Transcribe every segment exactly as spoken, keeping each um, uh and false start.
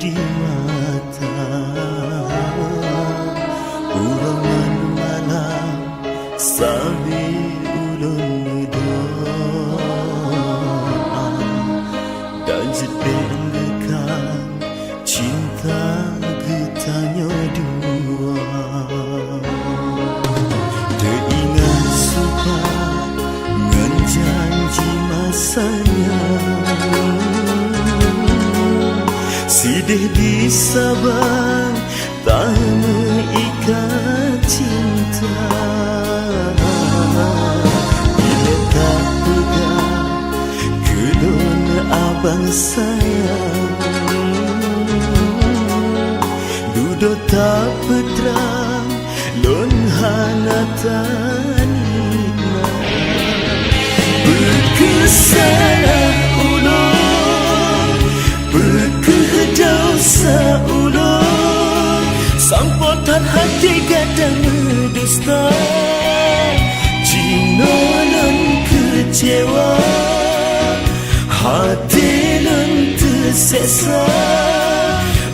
di mata. Uroe ngon malam sabe ulôn meudoa, dan jeuet bèk leukang cinta geutanyoe dua. Teuingat sumpah ngon janji masa nyan, sideh di Sabang tameuikat cinta. Ilèe tapeugah keu lôn abang sayang, dudoe tapeutrang lôn hana taniet na. Peu kheueh salah ulôn, peu kheueh desya ulôn, sampoe that até gata meudusta. Jinoe lôn keucewa, até lôn teuseksa,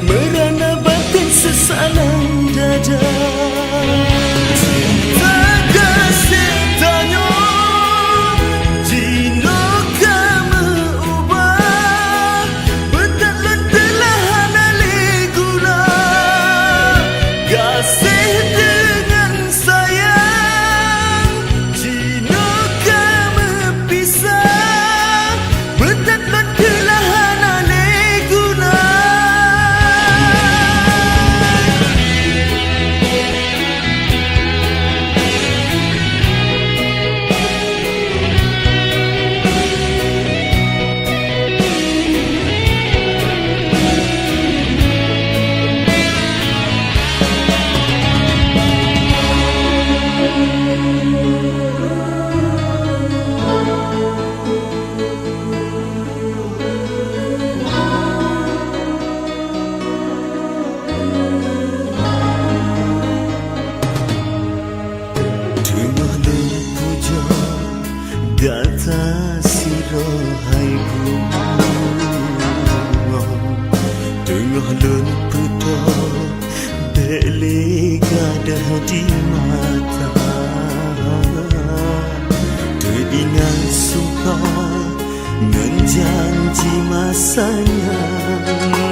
meurana batén seusalah dada. Cinta gaséh tanyoe jinoe ka meu-ubah, beuthat lôn teulah hana lé guna. Gaséh deungon sayang jinoe ka meupisah, beuthat lôn teulah hana lé guna. Teungoh lôn pujoe gata sidroe hai bunoe, teungoh lôn peutoe bèk lé gadôh di mata. Teuingat sumpah ngon janji masa nyan,